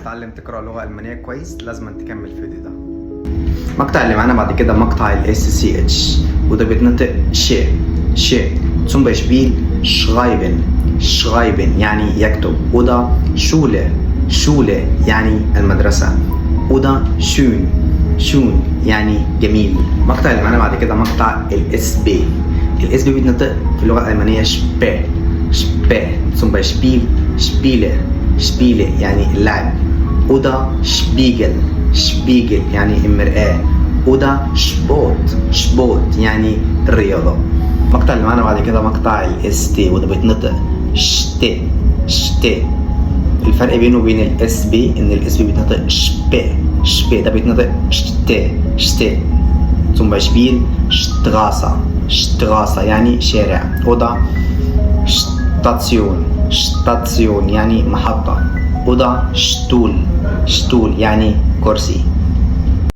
تتعلم تقرأ لغة ألمانية كويس لازم تكمل الفيديو ده. المقطع اللي معانا بعد كده مقطع ال SCH، وده بيتنطق ش ش. Zum Beispiel schreiben، schreiben يعني يكتب، oder Schule، Schule يعني المدرسة، oder schön، schön يعني جميل. المقطع اللي معانا بعد كده مقطع ال SP. ال SP بيتنطق في اللغة الألمانية شب شب. Zum Beispiel Spiele، Spiele يعني اللعب، oder Spiegel، Spiegel يعني المرآة، oder Sport، Sport يعني الرياضة. المقطع اللي معانا بعد كده مقطع ال ST، وده بيتنطق شت شت. الفرق بينه وبين ال SP ان ال SP بيتنطق شب شب، ده بيتنطق شت شت. Zum Beispiel Straße، Straße يعني شارع، oder Station، Station يعني محطة، oder Stuhl، Stuhl يعني كرسي.